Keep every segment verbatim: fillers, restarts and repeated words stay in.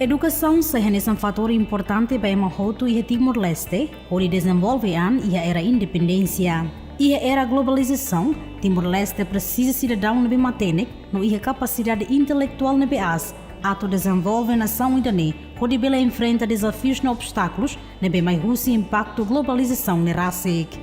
Edukasaun sai hanesan fatór importante ba ema hotu iha Timor-Leste, hodi dezenvolve an iha era independénsia. Iha era globalizasaun, Timor-Leste presiza sidadaun ne'ebé matenek no iha kapasidade intelektuál ne'ebé aas, atu dezenvolve nasaun ida-ne'e, hodi bele enfrenta dezafius no obstákulus ne'ebé mai husi impaktu globalizasaun ne'e rasik.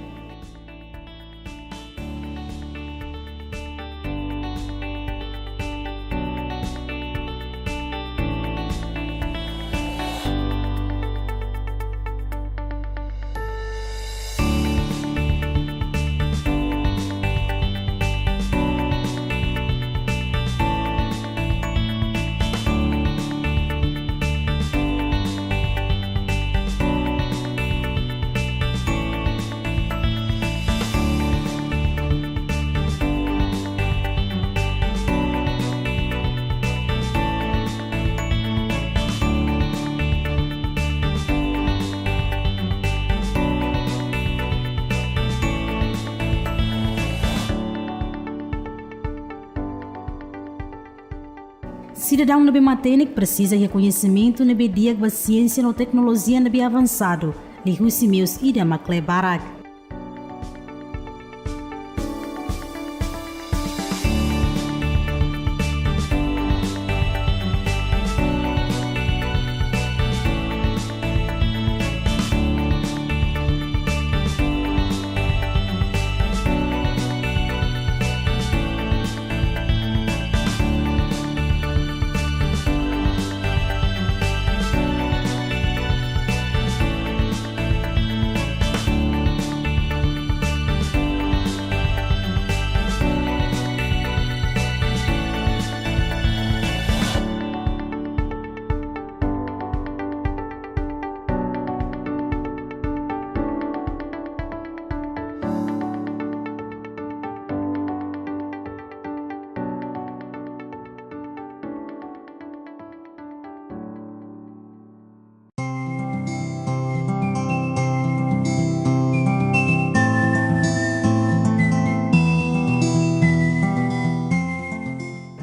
Sidadaun ne'ebé matenek presiza iha koñesimentu ne'ebé di'ak ba siénsia no teknolojia ne'ebé avansadu, liuhusi meius ida mak kle'an barak.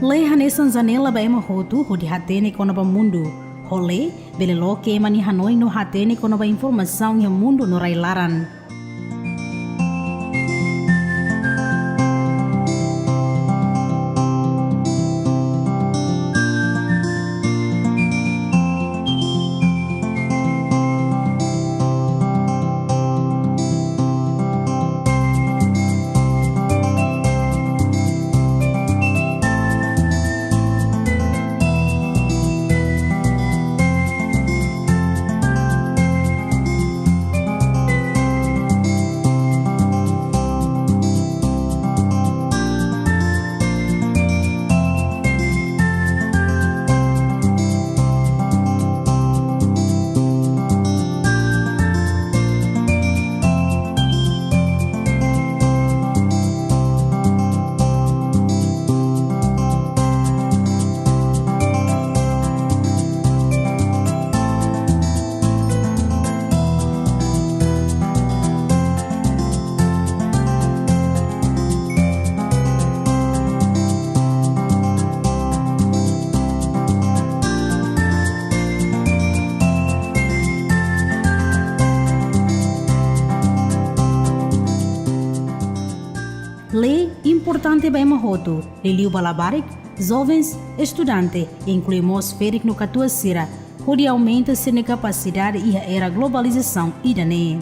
Lei hanesan janela ba ema hotu hodi hatene kona-ba mundu. Ho lei, bele loke ema nia hanoin no hatene kona-ba informasaun iha mundu no rai-laran. Lei importante ba ema hotu, liuliu ba labarik, jovens, estudante, inklui mós ferik no katuas sira, hodi aumenta sira-nia kapasidade iha era globalizasaun ida-ne'e.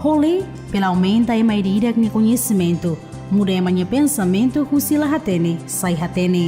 Ho lei, bele aumenta ema ida-idak nia koñesimentu, muda ema nia pensamentu husi la hatene sai hatene.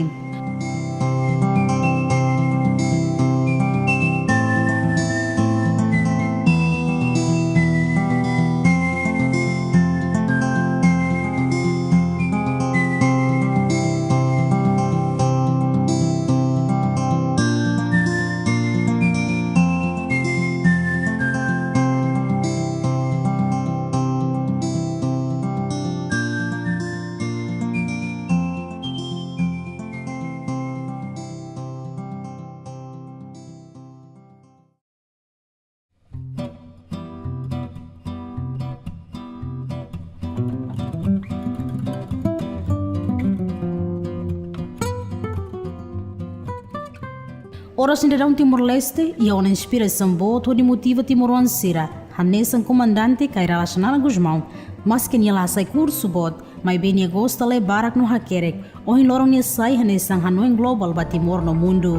Oras ne'e daudaun Timor-Leste iha ona inspirasaun boot hodi motiva timoroan sira, hanesan Komandante Kay Rala Xanana Gusmão, maske nia la hasai kursu boot, maibé nia gosta lee barak no hakerek. Ohin loron nia sai hanesan hanoin globál ba Timor no mundu.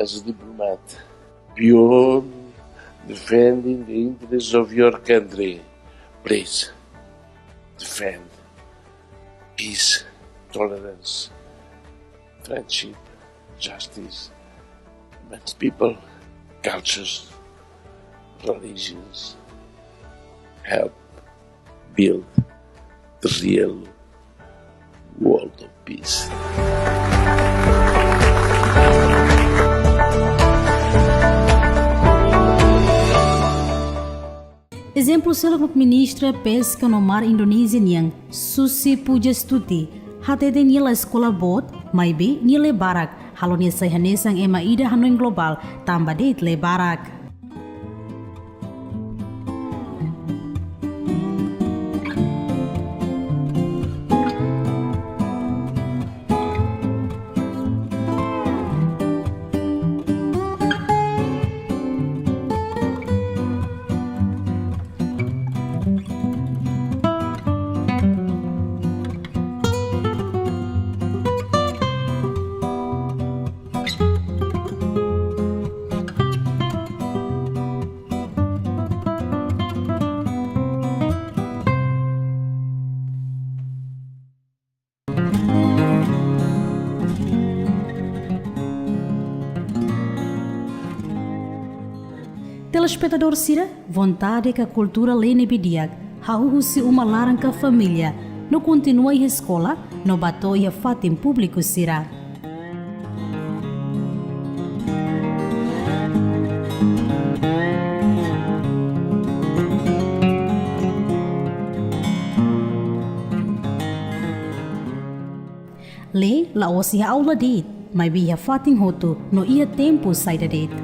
As a diplomat, beyond defending the interests of your country, please defend peace, tolerance, friendship, justice amongst people, cultures, religions. Help build the real world of peace. Ezemplu seluk mak Ministra Peska no Mar Indonézia nian, Susi Pujastuti, hateten nia la eskola boot, maibé nia lee barak, halo nia sai hanesan ema ida hanoin globál, tanba de'it lee barak. Telespetadór sira, vontade ka kultura lee ne'ebé di'ak, hahú husi uma laran ka família, no kontinua iha eskola, no bá to'o iha fatin públiku sira. Lee la'ós iha aula de'it, maibé iha fatin hotu no iha tempu saida de'it.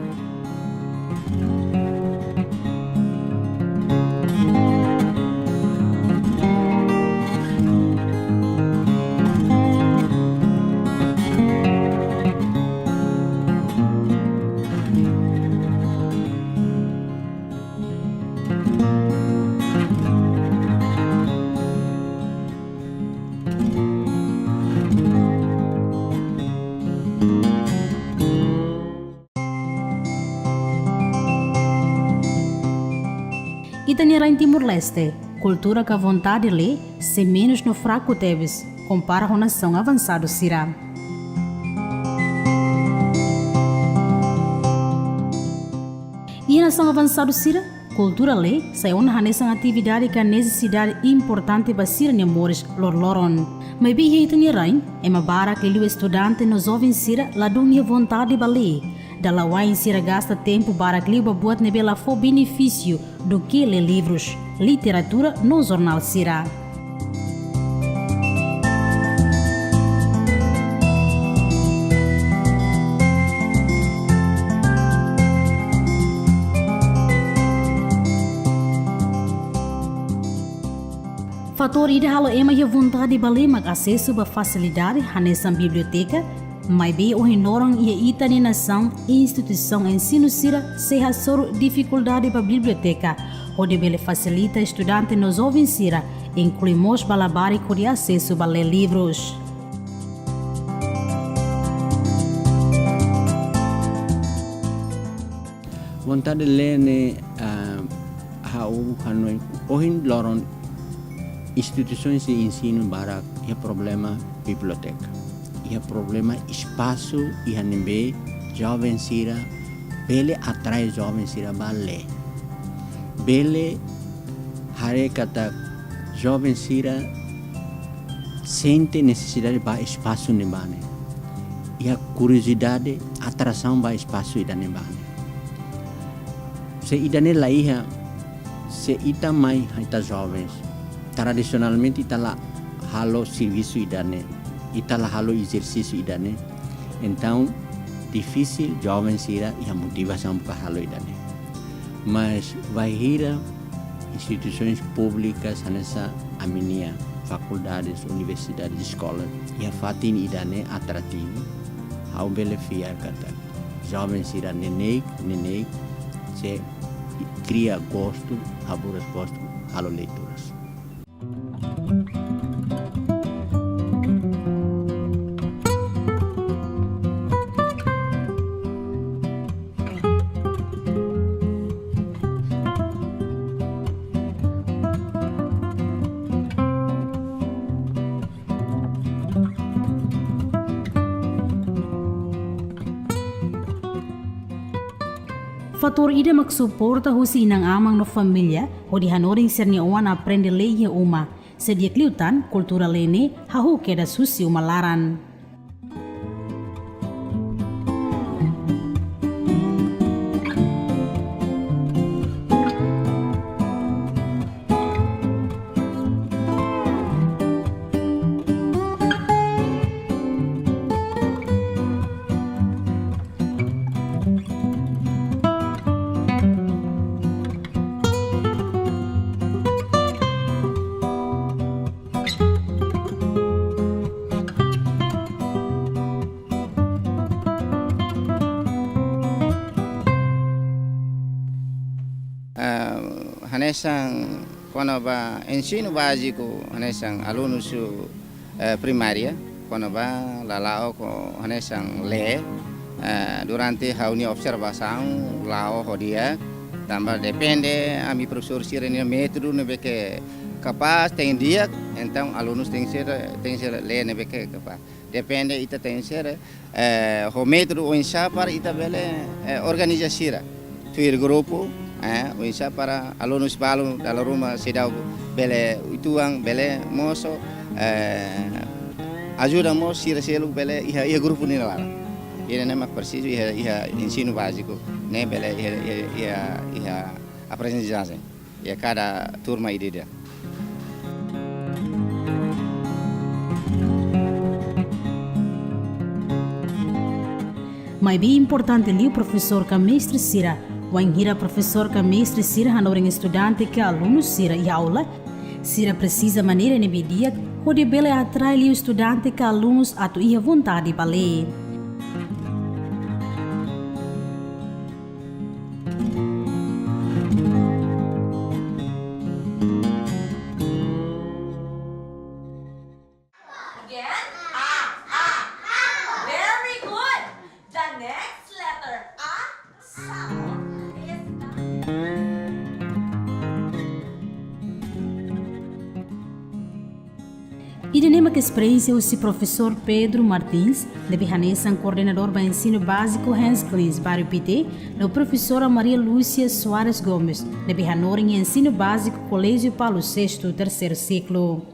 Ita-nia rain Timor-Leste, kultura ka vontade lee sei menus no fraku tebes, kompara ho nasaun avansadu sira. Iha nasaun avansadu sira, kultura lee sai ona hanesan atividade ka nesesidade importante ba sira-nia moris loroloron. Maibé iha ita-nia rain, ema barak liuliu estudante no joven sira ladún iha vontade ba lee. Dala wa'in sira gasta tempu barak liu ba buat ne'ebé la fó benefísiu duké lee livrus, literatura no jornál sira. Fatór ida halo ema iha vontade ba lee mak asesu ba fasilidade hanesan biblioteka, maibé ohin loron iha ita-nia nasaun instituisaun ensinu sira sei hasoru difikuldade ba biblioteka, hodi bele fasilita estudante no joven sira, inklui mós ba labarik hodi asesu ba lee livrus. Vontade lee ne'e, ah, ha'u hanoin ohin loron instituisaun ensinu barak iha problema biblioteka. Iha problema espasu iha ne'ebé joven sira bele atrai joven sira ba lee. Bele haree katak joven sira sente nesesidade ba espasu ne'ebá ne'e. Iha kuriozidade, atrasaun ba espasu ida-ne'ebá ne'e. Se ida-ne'e la iha, se ita mai, ita jovens, tradisionalmente ita la halo servisu ida-ne'e. ita la halo ezersísiu ida-ne'e. Entaun, difisil joven sira iha motivasaun para halo ida-ne'e. Mas bainhira instituisoens públikas hanesan ami-nia fakuldades, universidades, eskola iha fatin ida-ne'e atrativu, ha'u bele fiar katak joven sira neineik, neineik sei kria gostu, haburas gostu halo leituras. Fatór ida mak suporta husi inan-aman no família, hodi hanorin sira-nia oan aprende lee iha uma. Sei di'ak liután, kultura lee ne'e hahú kedas husi uma laran. Ah, hanesan kona-ba ensinu báziku, hanesan alunus, eh, primária, kona-ba lala'ok hanesan lee, eh, durante ha'u-nia observasaun la'o ho di'ak, tanba depende ami profesór sira-nia métodu ne'ebé ke kapás, tenke di'ak, entaun alunus tenke ser, tenke ser lee ne'ebé ke kapás. Depende ita tenke ser, eh, ho métodu oinsá para ita bele, eh, organiza sira. Tuir grupu, eh, oinsá para alunus balu dala ruma seidauk bele uitoan, bele mosu, eh, ajuda mós sira seluk bele iha, iha grupu nia laran. Ida-ne'e mak presiza iha, iha ensinu báziku, ne'e bele iha, iha, iha, iha aprendizajen iha kada turma ida-ida. Maibé importante liu profesór ka mestre sira. Wainhira profesór ka mestre sira hanorin estudante ka alunus sira iha aula, sira presiza maneira ne'ebé di'ak hodi bele atrai liu estudante ka alunus atu iha vontade ba lee. Again. Ah, ah. Very good. The next letter, ah, sound is the Ida-ne'e mak esperiénsia husi profesór Pedro Martins, ne'ebé hanesan koordenadór ba ensinu báziku Hans Kleins, bairru Pité, no profesora Maria Lúcia Soares Gomes, ne'ebé hanorin ensinu báziku Koléjiu Paulo sexto, terseiru siklu.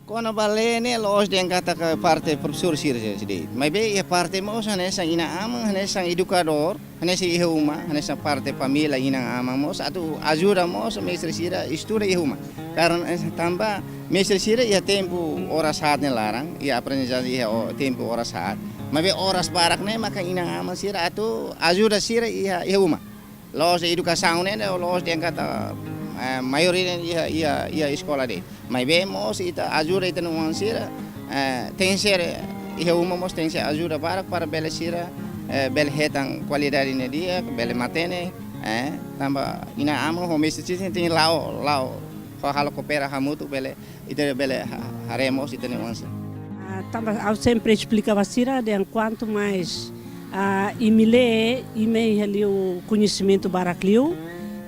Kona-ba lee ne'e la'ós dehan katak parte profesór sira de'it. Maibé iha parte mós hanesan inan-aman, hanesan edukadór, hanesan iha uma, hanesan parte família inan-aman mós, atu ajuda mós mestre sira estuda iha uma. Karena, eh, tanba mestre sira iha tempu oras haat nia laran, iha aprendizajen iha o-, tempu oras haat. Maibé oras barak ne'e maka inan-aman sira atu ajuda sira iha, iha uma. La'ós edukasaun ne'e, la'ós dehan katak, eh, maioria ne'e iha, iha, iha eskola de'it. Maibé mós ita ajuda ita-nia oan sira, eh, tenke ser, eh, iha uma mós tenke ser ajuda barak para bele sira, eh, bele hetan kualidade ne'e di'ak, bele matenek, eh, tanba inan-aman ho mestre sira tenke la'o, la'o, ho halo koopera hamutuk bele, ita bele ha-, haree mós ita-nia oan sira. Ah, tanba ha'u sempre esplika ba sira dehan kuantu mais, ah, imi lee, imi iha liu koñesimentu barak liu.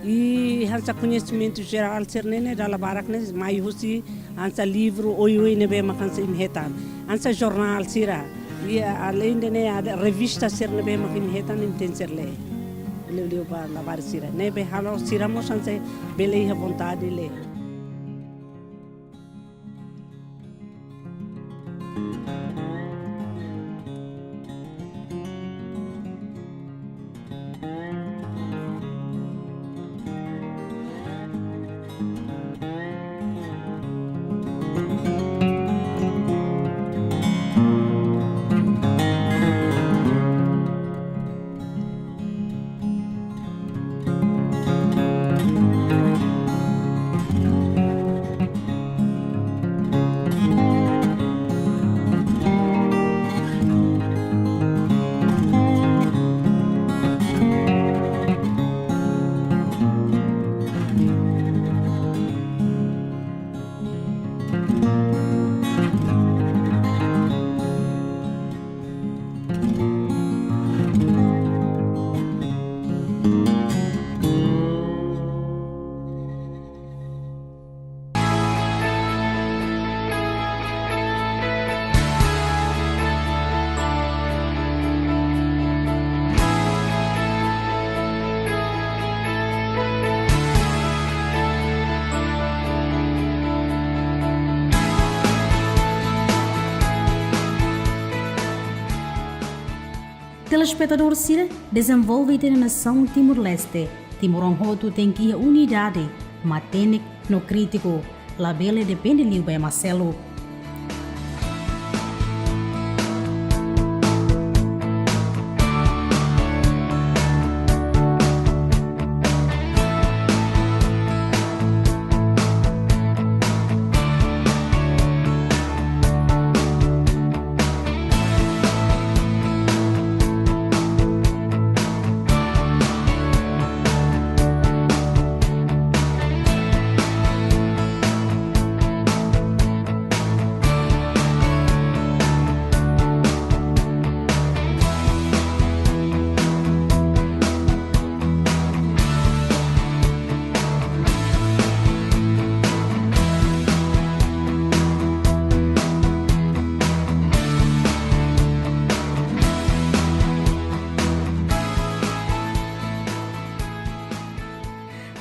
I hanesan koñesimentu jerál sira-ne'e ne'e dala barak ne'e mai husi hanesan livru oioin ne'ebé mak hanesan imi hetan. Hanesan jornál sira. I aleinde ne'e ada revista sira ne'ebé mak imi hetan imi tenke ser lee. Liuliu ba labarik sira. Ne'ebé halo sira mós hanesan bele iha vontade lee. Telespetadór sira, dezenvolve ita-nia nasaun Timor-Leste, timoroan hotu tenke iha unidade, matenek no krítiku, labele depende liu ba ema seluk.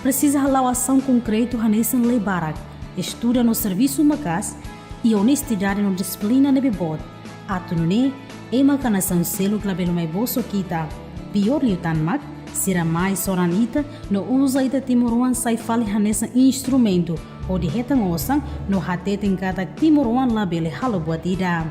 Presiza hala'o asaun konkretu hanesan lei barak, estuda no servisu maka'as, i onestidade no dixiplina ne'ebé boot. Atu nune'e, ema ka nasaun seluk labele mai boso ita. Piór liután mak, sira mai soran ita, no uza ita timoroan sai fali hanesan instrumentu, hodi hetan osan, no hateten katak timoroan labele halo buat ida.